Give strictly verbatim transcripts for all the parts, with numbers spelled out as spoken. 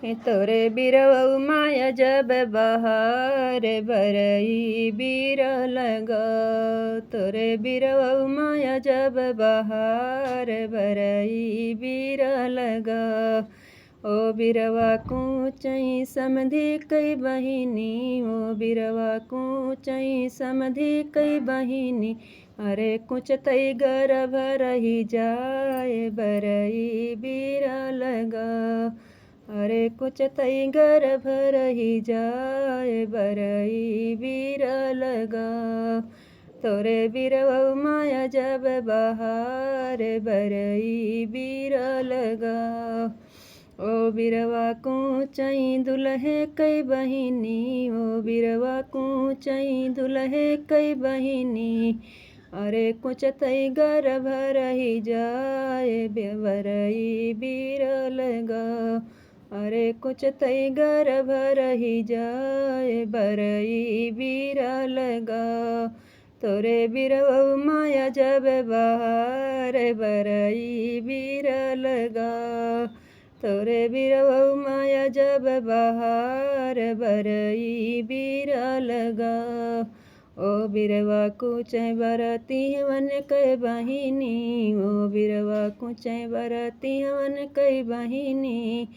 ए तोरे बिरवउ माया जब बहार बरई बीरा लगा, तोरे बिरवउ माया जब बहार बरई बीरा लगा। ओ बिरवा कुचई समधी कई बहिनी, ओ बिरवा कुचई समधी कई बहिनी, अरे कुचतई गर्भ रही जाए बरई बीरा लगा। अरे कुचतई गर्भ रही जाए बरई बीरा लगा। तोरे बिरवउ माया जब बहार बरई बीरा लगा। ओ बिरवा कुचई दुलहे कई बहिनी, ओ बिरवा कुचई दुलहे कई बहिनी, अरे कुचतई गर्भ रही जाए बरई बीरा लगा। अरे कुचतई गर्भ रही जाए बरई बीरा लगा। तोरे बिरवउ माया जब बहार बरई बीरा लगा, तोरे बिरवउ माया जब बहार बरई बीरा लगा। ओ बिरवा कुचई बरती हवन कई बहिनी, ओ बिरवा कुचई बरती हवन कई बहिनी,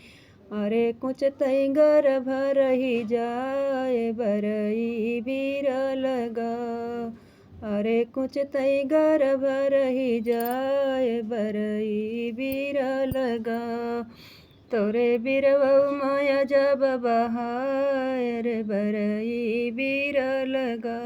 अरे कुचतई गर्भ रही जाए बरई बीरा लगा। अरे कुचतई गर्भ रही जाए बरई बीरा लगा। तोरे बिरवउ माया जब बहार बरई बीरा लगा।